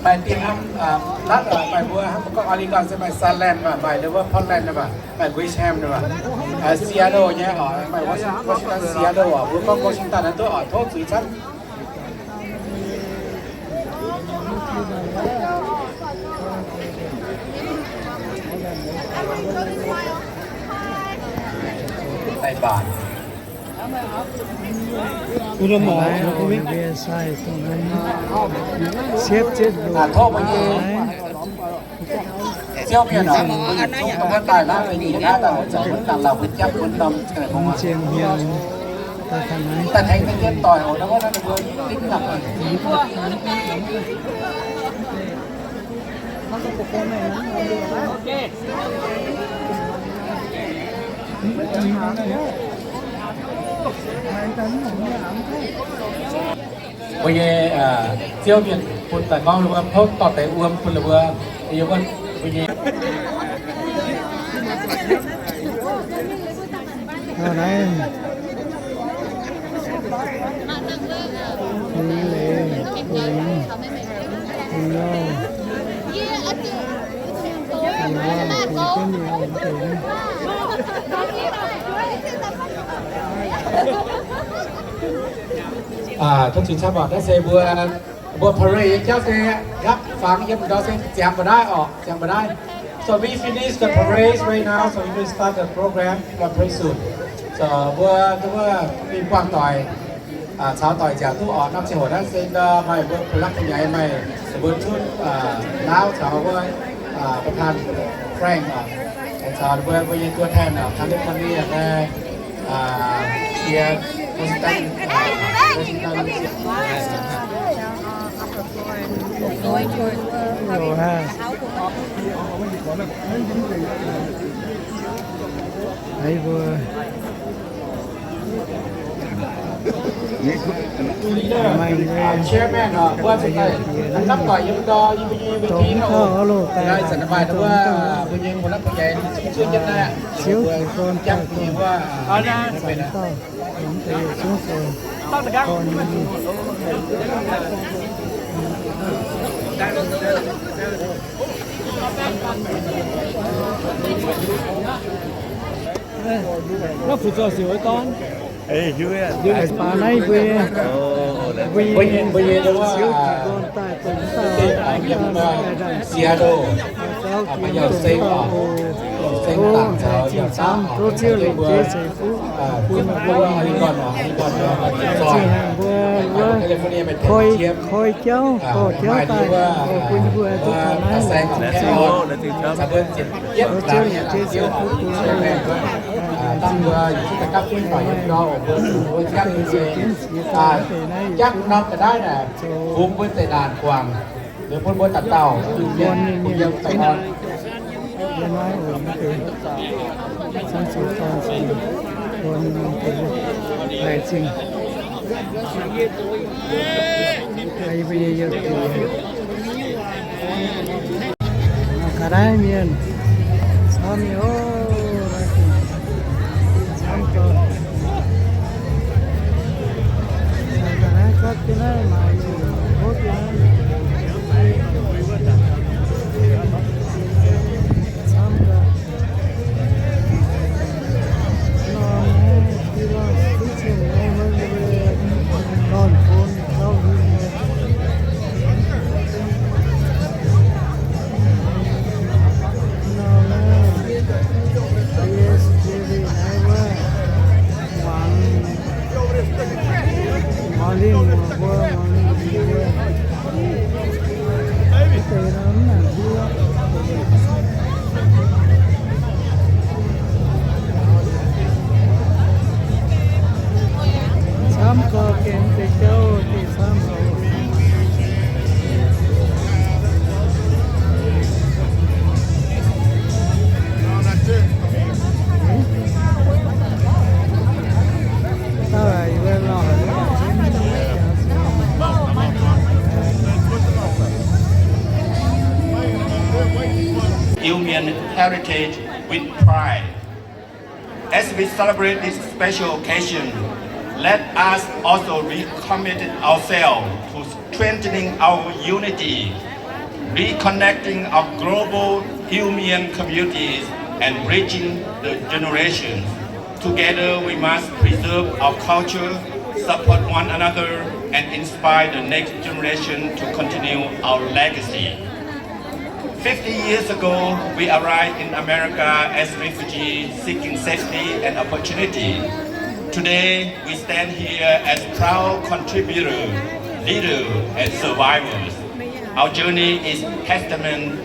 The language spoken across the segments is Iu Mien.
Maaih dien hnamv, latv maaih mbuo hnamv gorngv Oregon se maaih Salem, maaih wuov Portland, maaih Gresham, Seattle nyei oc, maaih Washington, Seattle oc, mbuo gorngv Washington naaiv duqv oc, tov zuiz camv. Daaih baac. Tov mbuo nyei ziouv mienh oc, mbuo yietc zungv daaih naaiv, mbuo nyic naaiv daaih, mbuo zoux mbuo dangh lauh mbuo jangv mbuo norm ziangh hoc. Daaih tengx mbuo yiem doic oc, naaiv wuov naaiv mbuo dingv nangc. Mbuo nyei ziouv mienh bun daaih gorngv mbuo tov dorh deix wuom bun mbuo, yie wuov mbuo nyei. Tov zuiz camv oc, naaiv se mbuo, mbuo parade nyei jauv se gapv fangx yiem ndau se ziangx mbu'naaiv oc, ziangx mbu'naaiv. So we finish the parade right now, so we will start the program very soon. So mbuo, mbuo mingh buangh doic, caux doic nziaauc duqv oc. Norm ziangh hoc naaiv se maaih mbuo ผู้หลักผู้ใหญ่ maaih mbuo ชุด Naauv caux wuov ประธาน Frank oc, caux mbuo, mbuo nyei ตัวแทน California nyei, jiex Washington, Washington. Haiz mbuo maengx, chairman oc, mbuo zuqc daaih hnamv doic yiem ndau yie mbuo nyei เวที oc. Dongh mv dauh oc, loh daaih dongh mv dauh. Ziouv jiez gorn daaih dongh zanc dauh, dongh deix yietc zungv zoux gorn nyei. Naaiv fu'zoih siouc wuov dorn. Eix baac naaiv mbuo, mbuo nyei, mbuo nyei ziouv jiez gorn daaih dongh dauh, daaih daaih Seattle, maaih yauh seng oc, yauh seng dangc caux yauh saav oc, tov Ziouv longc jeiv ceix fuqv bun mbuo, mbuo, mbuo, mbuo, mbuo, mbuo, mbuo, mbuo, koi, koi jauv, dorh jauv daaih bun mbuo duqv taux naaiv. Tov Ziouv longc jeiv ceix fuqv bun mbuo. Jangv norm ga'naaiv naaic, bungx mbuo deix naanc guangc, liuz bun mbuo dauh dauh, bun mienh, bun yiem daaih nor. Yie naaiv oc, mv deix, zungv zoux dorn cingx, dorn mv deix, laengz zingh. Yie mbuo nyei yiem deix, ga'naaiv mienh, camv nyei oc, camv gau. Ga'naaiv gapv jienv naaiv maaic nyungc hopv jienv naaiv. Camv gau. Norm naaiv, norm bun gauh Camv gau, gaengh deix jauv deix camv gau. Iu Mien heritage with pride. As we celebrate this special occasion, let us also recommit ourselves to strengthening our unity Reconnecting our global Iu Mien communities and bridging the generations. Together, we must preserve our culture, support one another, and inspire the next generation to continue our legacy. Fifty years ago, we arrived in America as refugees seeking safety and opportunity. Today, we stand here as proud contributors, leaders, and survivors. Our journey is testament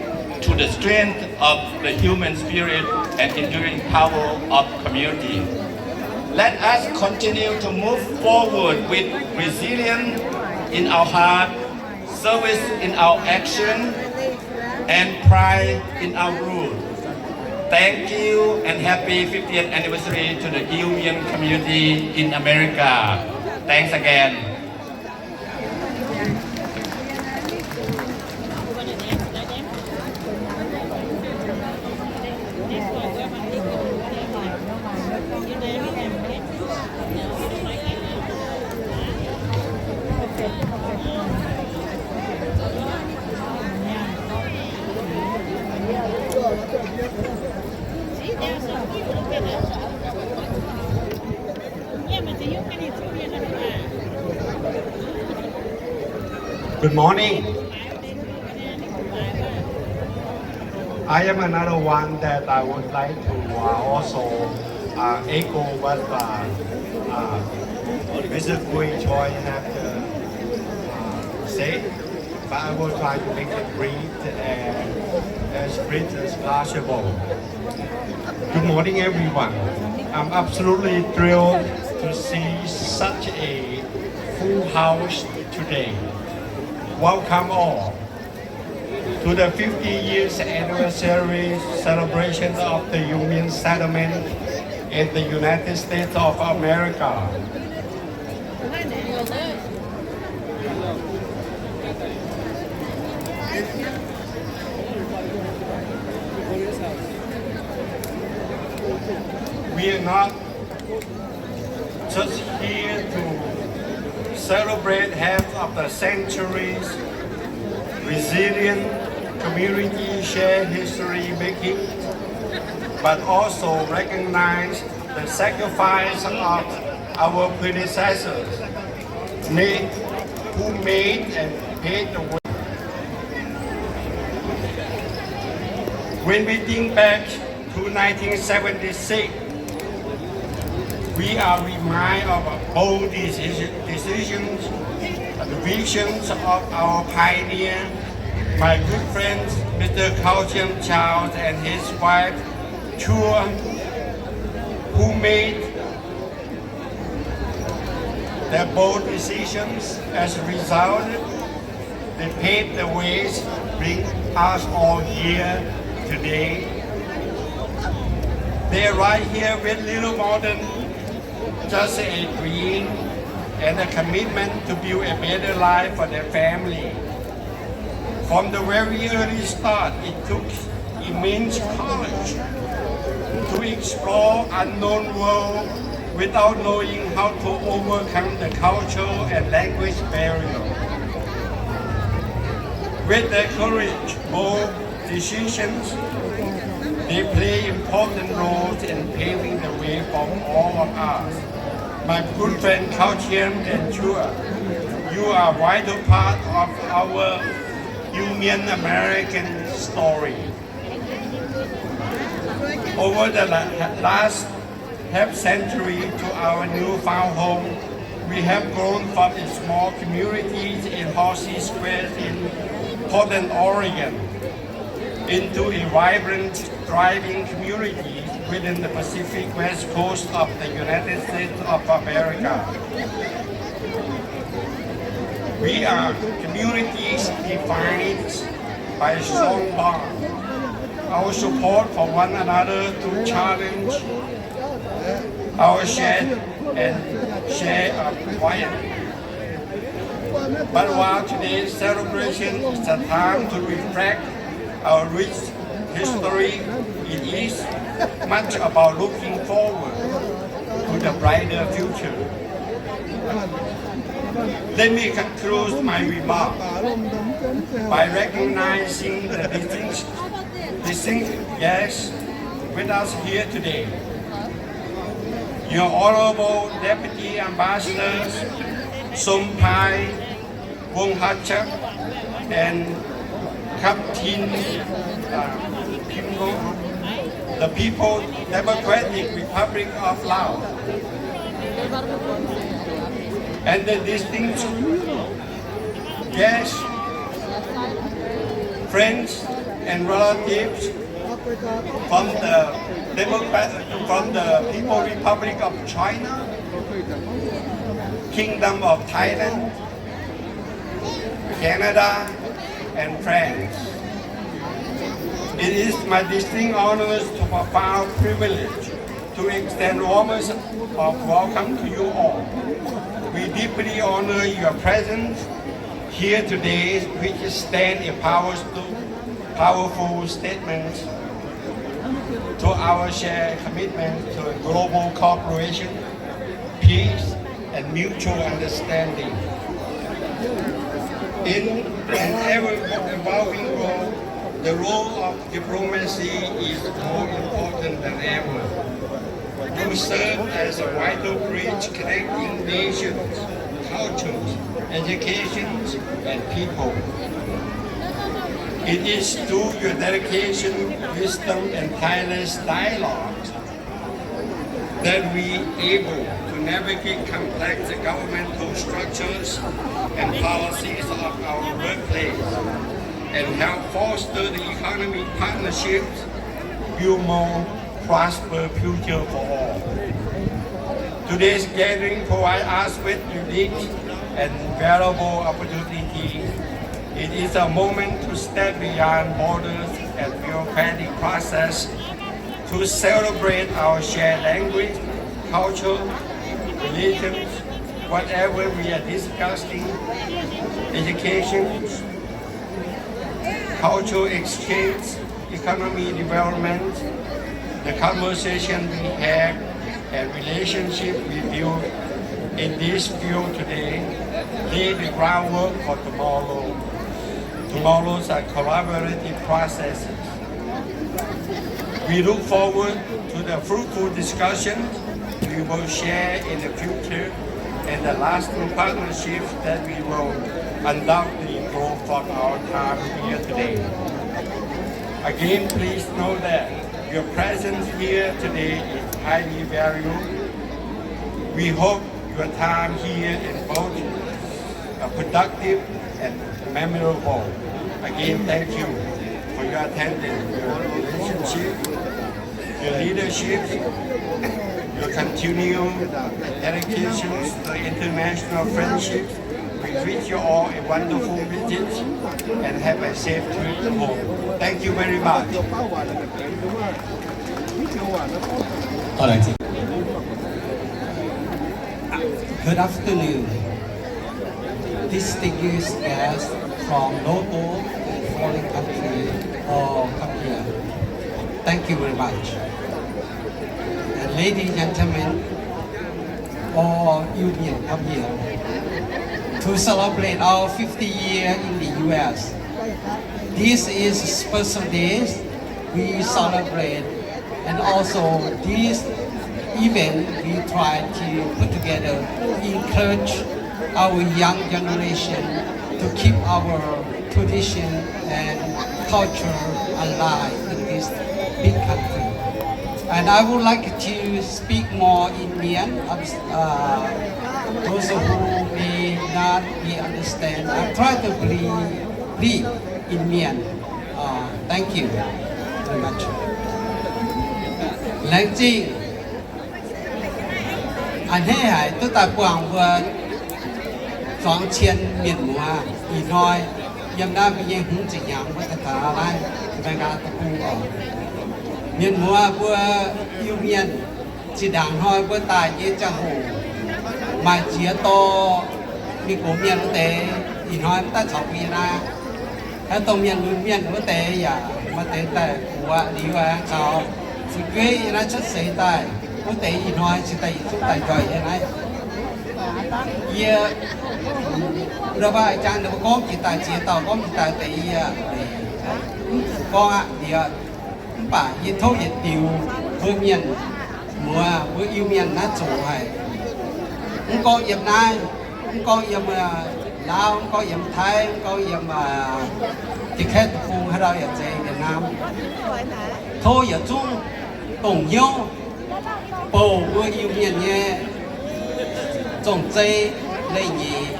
to the strength of the human spirit and enduring power of community. Let us continue to move forward with resilience in our heart, service in our action, and pride in our roots. Thank you and happy fiftieth anniversary to the Iu Mien community in America. Thanks again. Good morning. I am another one that I would like to, uh, also, uh, echo what, uh, uh, Mister Gui Choi have, uh, uh, said, but I will try to make it brief and as brief as possible. Good morning, everyone. I'm absolutely thrilled to see such a full house today. Welcome all to the fifty years anniversary celebration of the Iu Mien settlement in the United States of America. We are not just here to celebrate half of the century's resilient community share history making, but also recognize the sacrifice of our predecessors made, who made and paved the way. When we think back to nineteen seventy-six, we are reminded of bold decision, decisions and visions of our pioneer, my good friends, Mister Kao Chiem Charles and his wife, Chua, who made their bold decisions. As a result, they paved the ways, bring us all here today. They arrived here with little more than just a dream and a commitment to build a better life for their family. From the very early start, it took immense courage to explore unknown world without knowing how to overcome the cultural and language barrier. With their courage, bold decisions, they play important roles in paving the way for all of us. My good friend Kao Chiem and Chua, you are a vital part of our Iu Mien American story. Over the la-, last half century to our newfound home, we have grown from a small community in Halsey Square in Portland, Oregon, into a vibrant, thriving community within the Pacific West Coast of the United States of America. We are communities defined by a strong bond, our support for one another to challenge our shared and share of quiet. But while today's celebration is a time to reflect our rich history, it is much about looking forward to the brighter future. Let me conclude my remark by recognizing the distinguished, distinguished guests with us here today. Your Honorable Deputy Ambassadors, Som Pai, Wong Hacep, and Captain, uh, Kim Ngo, the People's Democratic Republic of Laos, and the distinguished guests, friends, and relatives from the Democrat, from the People's Republic of China, Kingdom of Thailand, Canada, and France. It is my distinct honor to profound privilege to extend warmest of welcome to you all. We deeply honor your presence here today, which stand in powerful, powerful statements to our shared commitment to global cooperation, peace, and mutual understanding. In an ever-evolving world, the role of diplomacy is more important than ever. To serve as a vital bridge connecting nations, cultures, educations, and people. It is through your dedication, wisdom, and tireless dialogue that we able to navigate complex governmental structures and policies of our workplace and help foster the economic partnerships build more prosperous future for all. Today's gathering provides us with unique and valuable opportunity. It is a moment to step beyond borders and bureaucratic process to celebrate our shared language, culture, religions, whatever we are discussing, education, cultural exchange, economy development, the conversation we have and relationship we build in this field today lay the groundwork for tomorrow. Tomorrow's a collaborative process. We look forward to the fruitful discussions we will share in the future and the lasting partnerships that we will undoubtedly grow from our time here today. Again, please know that your presence here today is highly valued. We hope your time here is both, uh, productive and memorable. Again, thank you for your attendance, your relationship, your leadership, your continued dedication to international friendship. We wish you all a wonderful visit and have a safe trip home. Thank you very much. Good afternoon, distinguished guests from local and foreign country all come here. Thank you very much. And ladies and gentlemen, all Iu Mien come here to celebrate our fifty year in the U S. This is a special day we celebrate, and also this event we try to put together, encourage our young generation to keep our tradition and culture alive in this big country. And I would like to speak more in Mien. Uh, those who may not be understand, I try to be brief in Mien. Uh, thank you very much. Laengz zingh. A'hneiv haic duqv daaih buangh mbuo zuangx cien mienh muoz ih hnoi yiem naaiv mbuo nyei hmz ziepc hnyangx mbuo daaih taux naaiv America deic-bung oc. Mienh muoz mbuo Iu Mienh zinh ndaangc hnoi mbuo daaih nyei ziangh hoc maaih ziex dorh mingh gox mienh wuov deix ih hnoi mv daaih caux mbuo yiem naaiv. Haaix dongh mienh lunx mienh wuov deix yaac maaih deix daaih buoz liuz aengx caux fu'jueiv yiem naaiv cuotv seix daaih, wuov deix ih hnoi cingx daaih yietc zungv daaih njoih yiem naaiv. Yie, ndau baac jangx ninh mbuo gorngv jiex daaih ziex dauh, gorngv jiex daaih deix yie gorngv aqv. Yie, mv baac yie tov yietc diuh mbuo mienh muoz, mbuo Iu-Mienh naaiv zoqc haic. Mv gorngv yiem naaiv, mv gorngv yiem Laauv, mv gorngv yiem Taiv, mv gorngv yiem Dekaitv Deic-Bung, haaix dauh yaac zeiz, Việt Nam. Tov yietc zungv dongh hnyouv bouh mbuo Iu-Mienh nyei zong-zei, leiz-nyeic,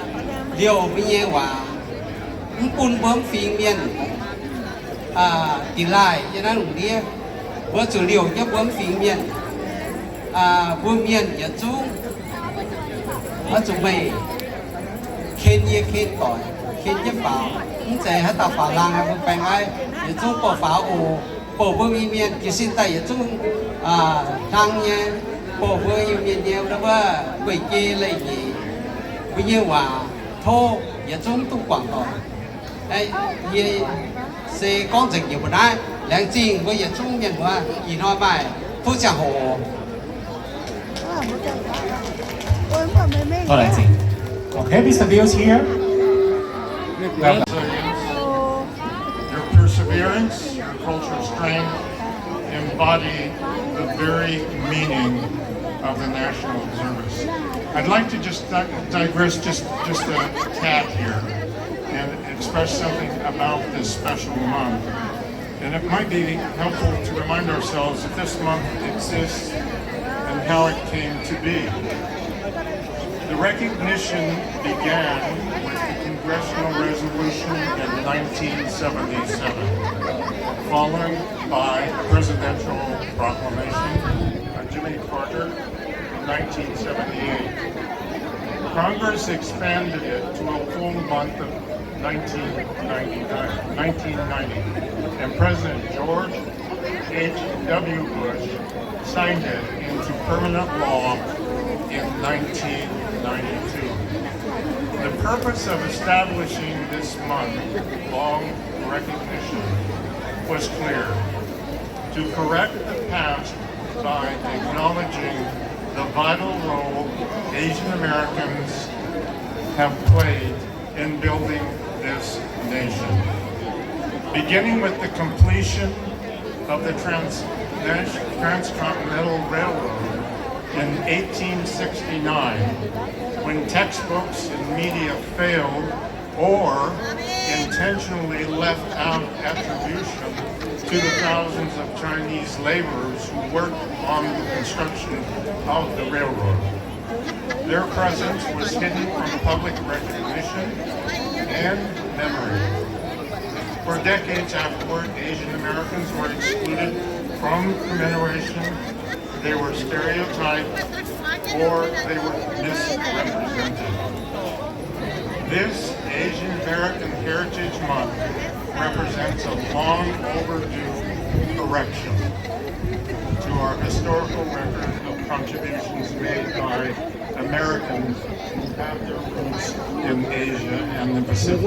liouh mbuo nyei waac, mv bun mbuo mv fingx mienh da'laaih yiem naaiv lungh ndiev. Mbuo zuqc liouh jienv mbuo mv fingx mienh. Mbuo mienh yietc zungv oix zuqc meih ken yie ken doic, ken jienv faaux. Mv zeiz haaix dauh faaux laangh, mbuo baengh aiv yietc zungv bouh faaux oc. Bouh mbuo Iu-Mienh jiez sin daaih yietc zungv hlang nyei, bouh mbuo Iu-Mienh nyei wuov guei-jei leiz-nyeic, mbuo nyei waac tov yietc zungv duqv guangc doic. Yie se gorngv nzengc njiec mbuo naaiv. Laengz zingh mbuo yietc zungv mienh muoz. Ih hnoi maaih fuqv ziangh hoc. Okay, Mister Bill is here. Welcome. Your perseverance, your cultural strength embody the very meaning of the national service. I'd like to just di-, digress just, just a tad here and express something about this special month. And it might be helpful to remind ourselves that this month exists and how it came to be. The recognition began with the congressional resolution in nineteen seventy-seven, followed by a presidential proclamation by Jimmy Carter in nineteen seventy-eight. Congress expanded it to a full month of nineteen ninety-nine, nineteen ninety, and President George H W Bush signed it into permanent law in nineteen ninety-two. The purpose of establishing this month-long recognition was clear: to correct the past by acknowledging the vital role Asian Americans have played in building this nation. Beginning with the completion of the trans-, transcontinental railroad in eighteen sixty-nine, when textbooks and media failed or intentionally left out attribution to the thousands of Chinese laborers who worked on the construction of the railroad. Their presence was hidden from public recognition and memory. For decades afterward, Asian Americans were excluded from commemoration, they were stereotyped, or they were misrepresented. This Asian American Heritage Month represents a long overdue correction to our historical record of contributions made by Americans who have their roots in Asia and the Pacific.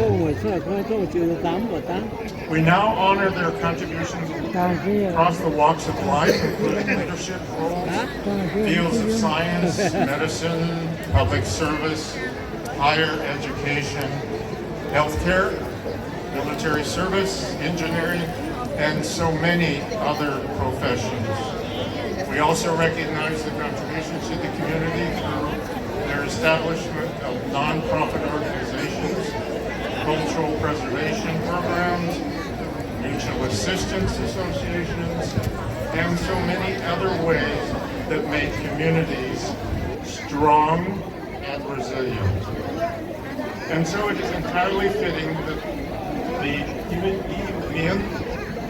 We now honor their contributions across the walks of life, including leadership roles, fields of science, medicine, public service, higher education, healthcare, military service, engineering, and so many other professions. We also recognize the contributions to the community through their establishment of non-profit organizations, cultural preservation programs, mutual assistance associations, and so many other ways that make communities strong and resilient. And so it is entirely fitting that the Iu-Mien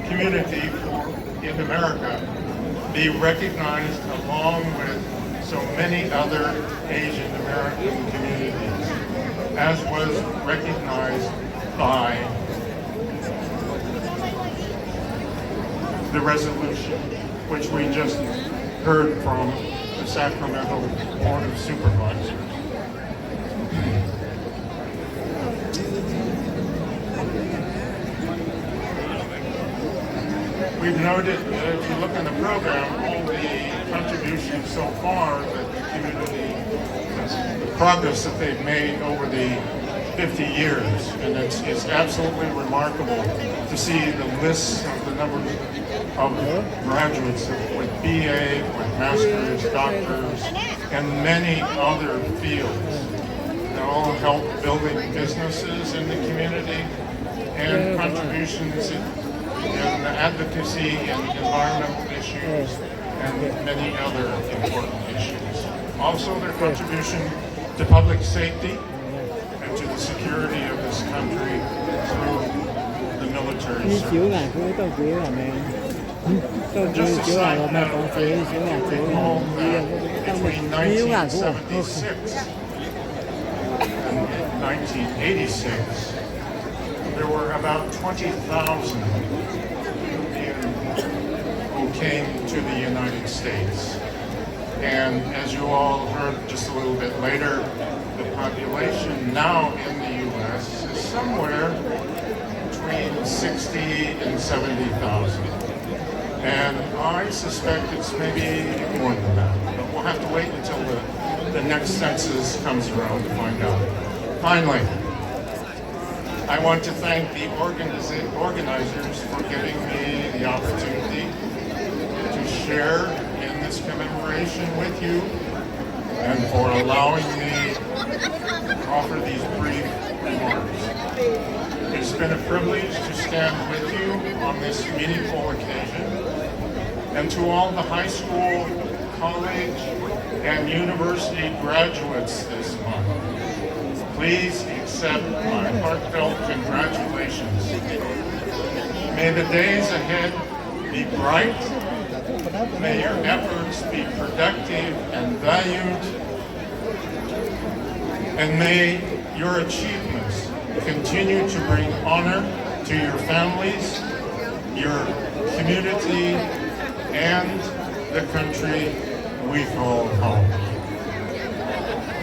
community for, in America be recognized along with so many other Asian American communities, as was recognized by the resolution which we just heard from the Sacramento Board of Supervisors. We've noted that if you look in the program, all the contributions so far that the community has, the progress that they've made over the fifty years, and it's, it's absolutely remarkable to see the lists of the numbers of graduates with B A, with masters, doctors, and many other fields that all help building businesses in the community and contributions in, in advocacy and environmental issues and many other important issues. Also, their contribution to public safety and to the security of this country through the military service. Just a side note, I do recall that between nineteen seventy-six and nineteen eighty-six, there were about twenty thousand Indian who came to the United States. And as you all heard just a little bit later, the population now in the U S is somewhere between sixty and seventy thousand. And I suspect it's maybe more than that, but we'll have to wait until the, the next census comes around to find out. Finally, I want to thank the organiza-, organizers for giving me the opportunity to share in this commemoration with you and for allowing me to offer these brief remarks. It's been a privilege to stand with you on this meaningful occasion, and to all the high school, college, and university graduates this month, please accept my heartfelt congratulations. May the days ahead be bright. May your efforts be productive and valued. And may your achievements continue to bring honor to your families, your community, and the country we call home.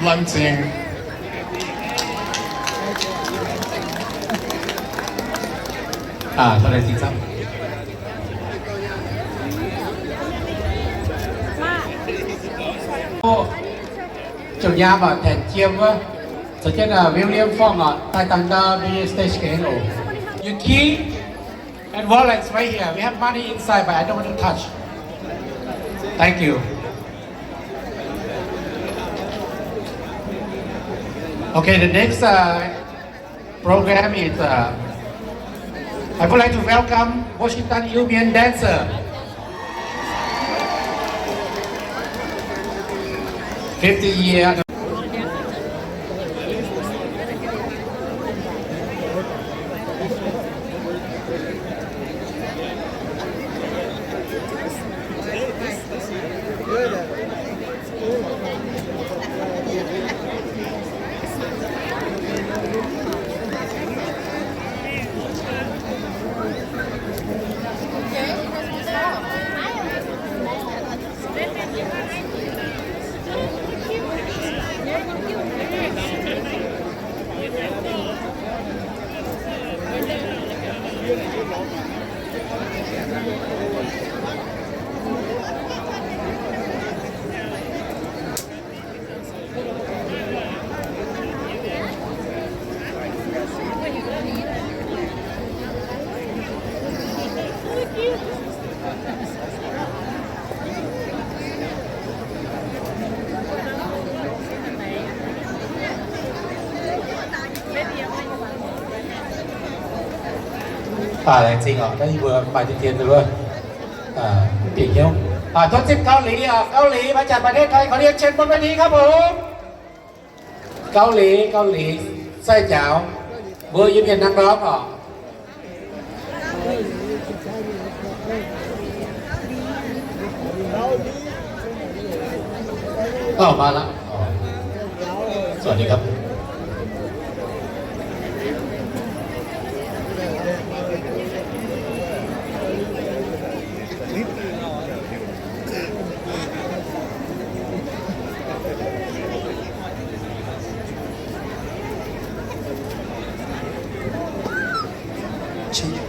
Laengz zingh. อ่า เท่าไหร่จริงครับ Chủ nhà bảo thẻ chiêm á. Sau jienv William Fong, tai dang ndau bi stage keng oc. Your key and wallets right here. We have money inside, but I don't want to touch. Thank you. Okay, the next uh, program is, uh, I would like to welcome Washington Union dancer. Fifty year. Aa, laengz zingh oc. Naaiv yie mbuo maaih dien dien wuov, bieqc hnyouv. Tov zipv Gauh Liz oc. Gauh Liz มาจากประเทศไทย ขอเรียนเชิญบนเวทีครับผม Gauh Liz, Gauh Liz, sai njaaux, mbuo Iu-Mienh นักร้อง oc. Ov, มาแล้ว สวัสดีครับ Thank you.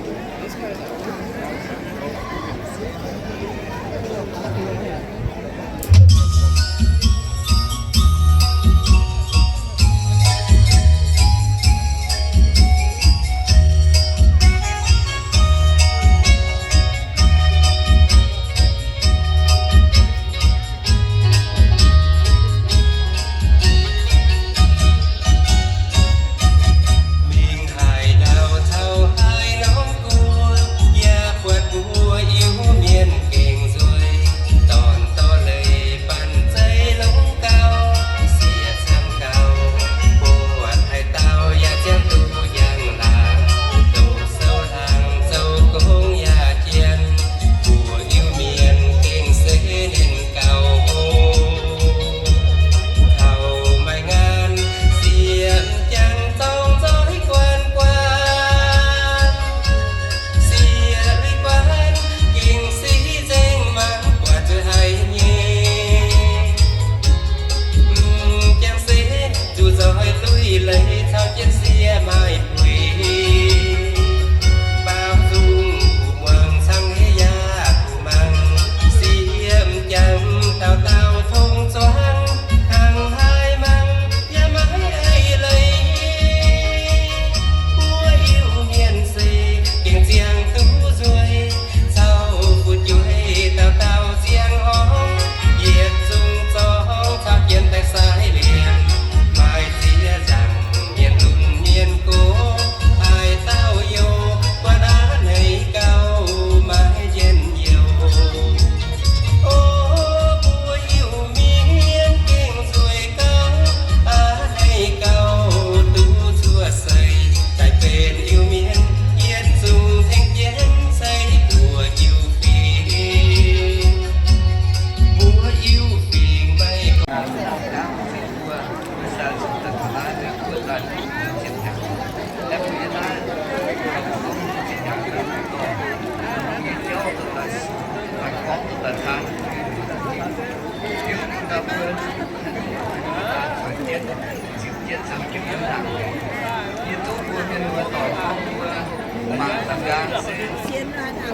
Nqaang se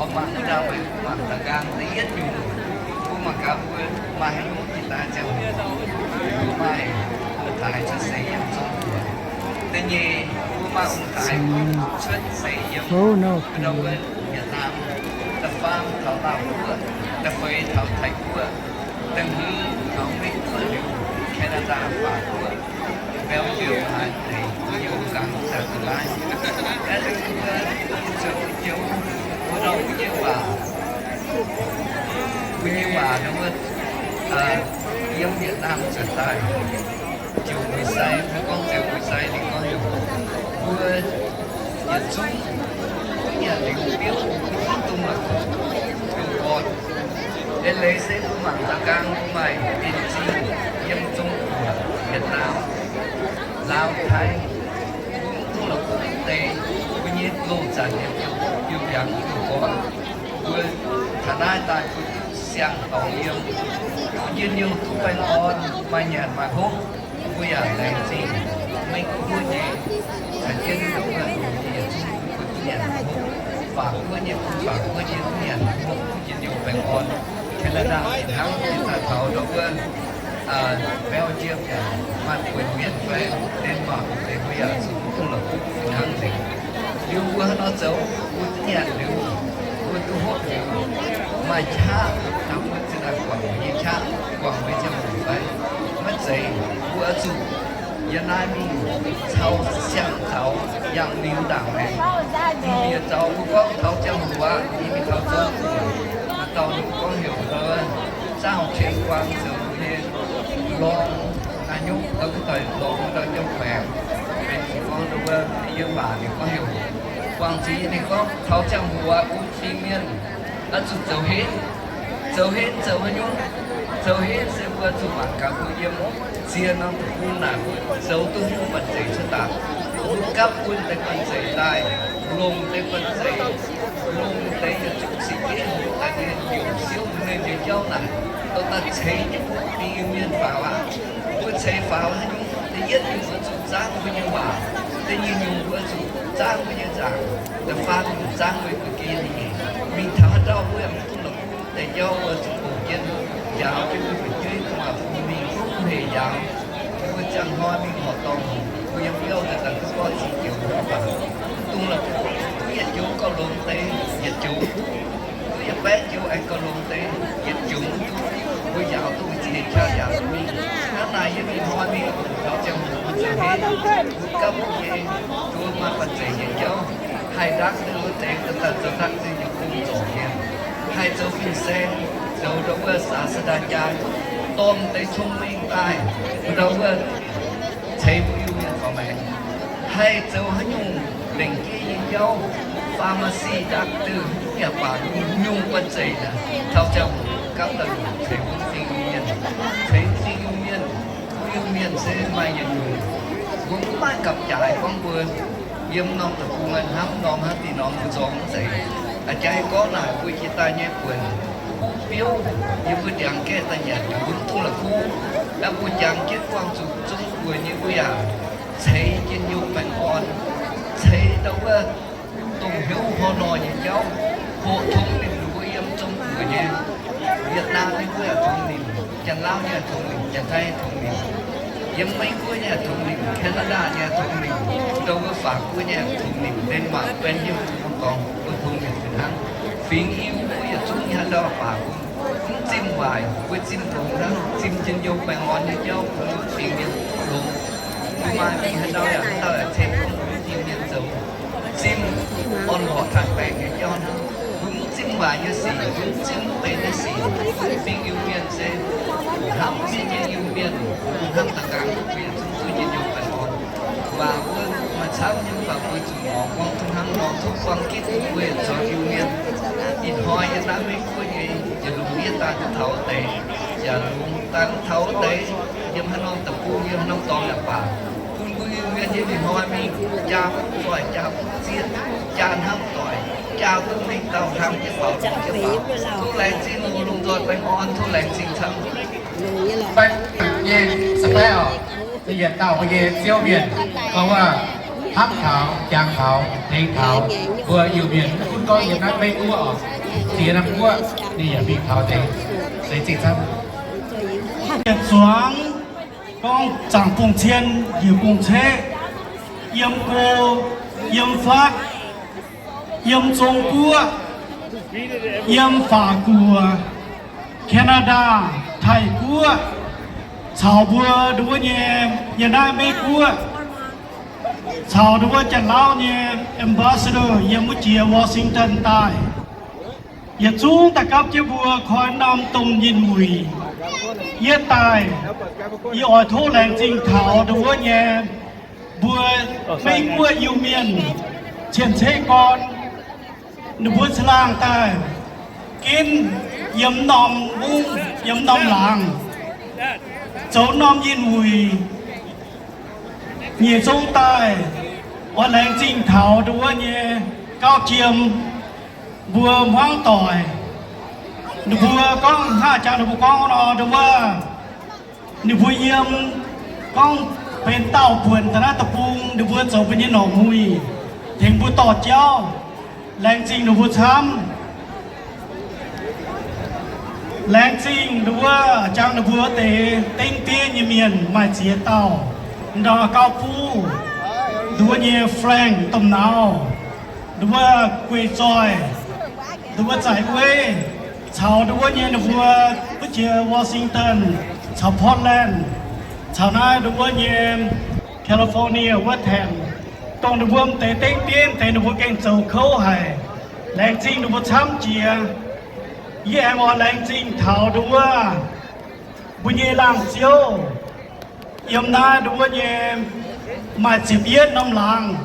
oix mangc wuov ndau maaih mbuo mangc daaih nqaang da'yietv nyungc. Mbuo mangc gaax mbuo maaih haaix nyungc jiex daaih ziangh hoc mbuo maaih taaix cuotv seix yiem Zong-Guoqv. Da'nyeic mbuo maaih ong-taaix cuotv seix yiem ndau wuov Yietc-Naamh. Da'faam taux Laauv Guoqv, da'feix taux Taiv Guoqv, da'hmz taux Meiv Guoqv liuz, Canada, Faatv Guoqv, Belgium, haaix deix mbuo yiem nqaang daaih duqv naaiv. Aeqv, mbuo zuqc njoux mbuo ndau mbuo nyei waac, mbuo nyei waac ndau wuov, yiem Yietc-Naamh zuotc daaih, ziouc mueiz sai, mbuo gorngv ziouc mueiz sai ninh gorngv heuc mbuo yietc zungv duqv nyanc liuz biouv, mv dungx la'kuqv, dongh orn. Eix leiz se mbuo mangc da'nqaang mbuo maaih en zingh yiem Zong-Guoqv, Yietc-Naamh, Laauv, Taiv, mbuo mv dungx la'kuqv deix mbuo nyei loz zanc yiem biouv, biouv mbiaangx, biouv gorn. Mbuo taux naaiv daaih mbuo duqv siang-dorngx yiem, duqv njien-youh, duqv baengh orn, maaih nyanc maaih hopv, mbuo yaac laengz zingh Meiv Guoqv nyei, caux jienv mbuo yietc zungv mbuo duqv nyanc hopv, Faatv Guoqv nyei, Faatv Guoqv nyei duqv nyanc hopv, duqv njien-youh baengh orn. Canada fih hnangv, daaih taux ndau wuov Belgium yaac maaih buonc mienh fai Denmark deix mbuo yaac zuqc mv dungx la'kuqv fih hnangv nzengc. Liuz mbuo haaix nor zoux, mbuo duqv nyanc liuz, mbuo duqv hopv liuz, maaih qaqv nor mbuo zinh ndaangc guangc mbuo nyei qaqv, guangc mbuo nyei ziangh hoc fai? Maiv zeiz. Mbuo oix zuqc yiem naaiv mingh caux siang-zaux yangh liuz ndaangc maengx. Mbuo mienh zaux mbuo gorngv taux ziangh hoc aqv, yie mingh taux Zong-Guoqv, maaih dauh ninh gorngv heuc zaangh qiemx guang zoux nyei lorngx, naaiv nyungc daaih lorngx ndau jauv-baengx, benx zuqc gorngv ndau wuov yiem waac ninh gorngv heuc guangc zuiz. Ninh gorngv taux ziangh hoc aqv, bun cing mienh oix zuqc zoux henv. Zoux henv zoux haaix nyungc? Zoux henv se mbuo zuqc mangc gaax mbuo yiem ziex norm deic-bung naaic mbuo zoux duqv haaix nyungc banh zeic cuotv daaih. Mbuo gapv bun deix banh zeic daaih, longc deix banh zeic, longc deix yietc zungv cing jienv daaih nyei heuc siouv mbuo nyei jauv naaic, dorh daaih ceix jienv mbuo Iu-Mienh faaux aqv. Mbuo ceix faaux haaix nyungc? Da'yietv nyungc mbuo zuqc zaangv mbuo nyei waac. Da'nyeic nyungc mbuo zuqc zaangv mbuo nyei nzaangc. Da'faam nyungc zaangv mbuo ga'ndiev nyei nyeic. Mingh taux haaix dauh mbuo yaac mv dungx la'kuqv deix jauv, mbuo zuqc hoqc jienv njaaux jienv mbuo fu'jueiv, dongh waac-fun mingh, mv hec yaauc. Mbuo ziangh hnoi mingh horqc dorngh, mbuo yiem biauv daaih daaih duqv gorngv cing joux mv baac mv dungx la'kuqv. Duqv yietc joux gauh longx deix yietc joux, duqv yietc baeqv joux aengx gauh longx deix yietc joux mv duqv. Mbuo njaaux duqv mbuo ziex qaqv njaaux duqv mingh. Hnangv naaic yie mingh hnoi mingh taux ziangh hoc mbuo zoux henv, mbuo gapv nyei, duqv maaih banh zeic nyei jauv, haih ndaangc deix wuov deix daaih zoux ndaangc deix nyei gong zorc mienh, haih zoux fin-saeng, zoux ndau wuov ศาสตราจารย์, dorh deix cong-mengh daaih, ndau wuov ceix mbuo Iu-Mienh faaux maengx. Haih zoux haaix nyungc lengc jeiv nyei jauv, pharmacy, doctor, haaix nyungc yaac baac, nyungc banh zeic naaic, taux ziangh hoc gapv daaih longc ceix mbuo Iu-Mienh, ceix mbuo Iu-Mienh. Mbuo Iu-Mienh se maaih yietc nyungc, mbuo mv maaih gapv-jaaix gorngv mbuo yiem norm deic-bung hnamv norm hnangv dih norm mbuo nzorng mv zeiz. A'jang gorngv naaic mbuo jiex daaih nyei buonc, kuv biouv yiem mbuo ndiangx gaeqv daaih nyanc, mbuo mv dungx la'kuqv. Naaiv mbuo jangx jienv buangh zuqc Zong-Guoqv nyei mbuo yaac ceix njien-youh baengh orn, ceix ndau wuov dongh hnyouv hor nor nyei jauv, hoqc tongx nimc mbuo yiem Zong-Guoqv nyei. Vietnam nyei mbuo yaac tongx nimc, Janx-Lauv nyei yaac tongx nimc, Janx-Taiv tongx nimc, yiem Meiv Guoqv nyei yaac tongx nimc, Canada nyei yaac tongx nimc, ndau wuov Faatv Guoqv nyei yaac tongx nimc, Denmark, Belgium, Hong Kong, mbuo tongx nimc fih hnangv. Fingx Iu mbuo yietc zungv nyei haaix dauh baac mv zimh waaic, mbuo zimh longx hnangv, zimh njien-youh baengh orn nyei jauv bun fingx mienh longx. Mbuo maaih mingh haaix dauh yaac dauh yaac ceix gorngv mbuo mv fingx mienh zoux, zimh orn-lorqc taaix-baengc nyei jauv hnangv. Mbuo mv zimh waaic nyei sic, mbuo mv zimh mv benx nyei sic, fingx Iu-Mienh se hnamv mienh nyei Iu-Mienh, mbuo hnamv da'nqaang mbuo yietc zungv duqv njien-youh baengh orn. Waac mbuo maaih camv nyei, mv baac mbuo zuqc ngorc gorngv duqv hnangv nor, tov buang gitv mbuo yietc zuangx Iu-Mienh. Ih hnoi yiem naaiv Meiv Guoqv nyei, yietc lungh ndiev daaih duqv taux wuov deix, yaac lungh daaih mv taux wuov deix, yiem haaix norm deic-bung, yiem haaix norm dorngx yaac baac, bun mbuo Iu-Mienh nyei ih hnoi mingh jaa mv zoih, jaa mv zieqv, jaa hnamv doic, jaa duqv mengh dauh hlang jienv faaux longx jienv faaux. Tov laengz zingh lungh nzoih baengh orn, tov laengz zingh camv. Baengh nyei spell, yietc dauh nyei Ziouv mienh, gorngv wuov hnamv taux, jangx taux, tengx taux. Mbuo Iu-Mienh mv gunv gorngv yiem naaiv Meiv Guoqv oc, ziex norm guoqv ninh yaac mingh taux deix. Seix zingh camv. Yietc zuangx gorngv zaangc bung cien njiec bung ceqv, yiem go, yiem fatv, yiem Zong Guoqv, yiem Faatv Guoqv, Canada, Taiv Guoqv, caux mbuo nduov nyei yiem naaiv Meiv Guoqv, caux nduov Janx-Lauv nyei ambassador yiem wuov jiex Washington daaih. Yietc zungv daaih gapv jienv mbuo koi norm domh nyinh wuic. Yie daaih, yie oix tov laengz zingh taux nduov nyei mbuo Meiv Guoqv Iu-Mienh cien-ceqv gorn, ninh mbuo caangh laangh daaih ginv yiem norm mungv, yiem norm laangz, zoux norm nyinh wuic. Nyiec zong daaih oix laengz zingh taux nduov nyei gauv jiem mbuo hmuangv doic. Ninh mbuo gorngv, hnangv jangx ninh mbuo gorngv nor, nduov ninh mbuo yiem gorngv benx daauh buonc daaih naaiv deic-bung, ninh mbuo zoux mbuo nyei norqc muic tengx mbuo dorh jauv. Laengz zingh ninh mbuo camv. Laengz zingh nduov jangx ninh mbuo deix dengv diev nyei mienh maaih ziex dauh, nduov gauv buv, nduov nyei Frank Domh Nauz, nduov Guei Zoih, nduov Zaiv Weiv, caux nduov nyei ninh mbuo wuov jiex Washington, caux Portland, caux naaiv nduov nyei California wuov Temp, dongh ninh mbuo m'deix dengv diev deix ninh mbuo gengh zoux kouv haic. Laengz zingh ninh mbuo camv jiex. Yie aengx oix laengz zingh taux nduov mbuo nyei laangz ziouv yiem naaiv nduov nyei maaih ziepc yietv norm laangz.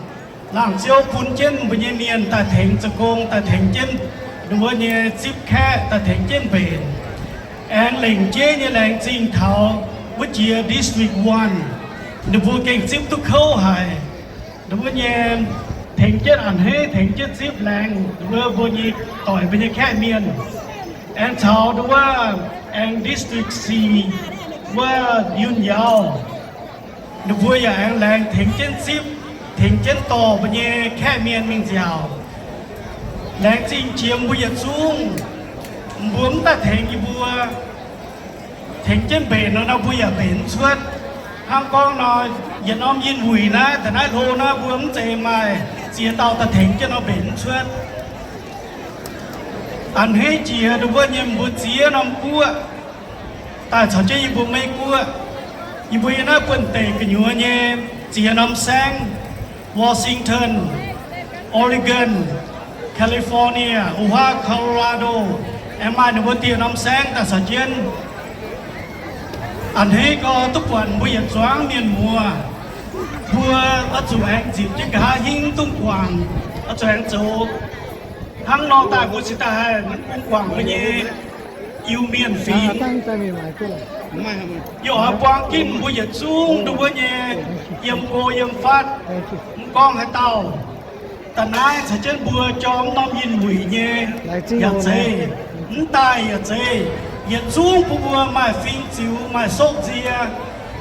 Laangz ziouv bun jienv mbuo nyei mienh daaih tengx zoux gong, daaih tengx jienv nduov nyei zipv kaeqv, daaih tengx jienv mbenc. Aengx lengc jeiv nyei laengz zingh taux wuov jiex District One, ninh mbuo gengh zipv duqv kouv haic. Nduov nyei tengx jienv a'hneiv, tengx jienv zipv laengz nduov mbuo nyei doic, mbuo nyei kaeqv mienh. Aengx caux nduov aengx District Six wuov Yunh Yauv, ninh mbuo yaac aengx laengz tengx jienv zipv, tengx jienv dorh mbuo nyei kaeqv mienh mingh nziaauc. Laengz zingh jiex mbuo yietc zungv. Mbuo mv daaih tengx yie mbuo tengx jienv mbenc nor, nor mbuo yaac mbenc mv cuotv. Hnangv gorngv nor, yietc norm yinh wuic naaiv, da'naaiv hlo naaiv mbuo mv zeiz maaih ziex dauh daaih tengx jienv nor mbenc mv cuotv. A'hneiv jiex nduov nyei mbuo ziex norm guoqv daaih caux jienv yie mbuo Meiv Guoqv. Yie mbuo yiem naaiv buonv-deic gu'nyuoz nyei ziex norm saengv, Washington, Oregon, California, Ohio, Colorado, aengx maaih ninh mbuo dieh norm saengv daaih caux jienv. A'hneiv gau duqv buatc mbuo yietc zuangx mienh muoz. Mbuo oix zuqc aengx nzipc jienv nqa'haav hingv duqv guangc, oix zuqc aengx zoux. Hnangv nor daaih mbuo cingx daaih haih bun guangc mbuo nyei Iu-Mienh fingx. Yie oix buang ginv mbuo yietc zungv nduov nyei yiem go yiem fatv, mv gorngv haaix dauh, da'naaiv caux jienv mbuo jorm norm yinh wuic nyei yaac zeiz, mv daaih yaac zeiz, yietc zungv bun mbuo maaih fing ziux, maaih soqv nzie.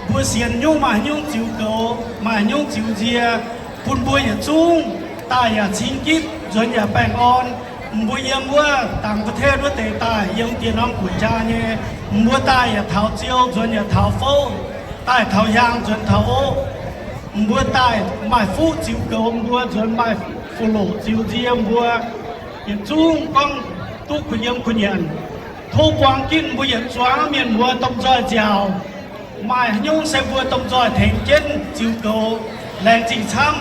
Mbuo sienx nyungc maaih nyungc ziux goux, maaih nyungc ziux nzie, bun mbuo yietc zungv daaih yaac cing gitv, nzuonx yaac baengh orn. Mbuo yiem wuov dangc ประเทศ wuov deix daaih, yiem dieh norm guoqv jaa nyei, mbuo daaih yaac taux ziou, nzuonx yaac taux fouv, daaih taux hiaang, nzuonx taux oqv. Mbuo daaih maaih fuqv ziux goux, mbuo nzuonx maaih fuqv-loqc ziux nzie. Mbuo yietc zungv gorngv duqv kuh yiem kuh nyanc. Tov buang ginv mbuo yietc zuangx mienh muoz domh nzoih nziaauc. Maaih haaix nyungc se mbuo domh nzoih tengx jienv ziux goux, laengz zingh camv.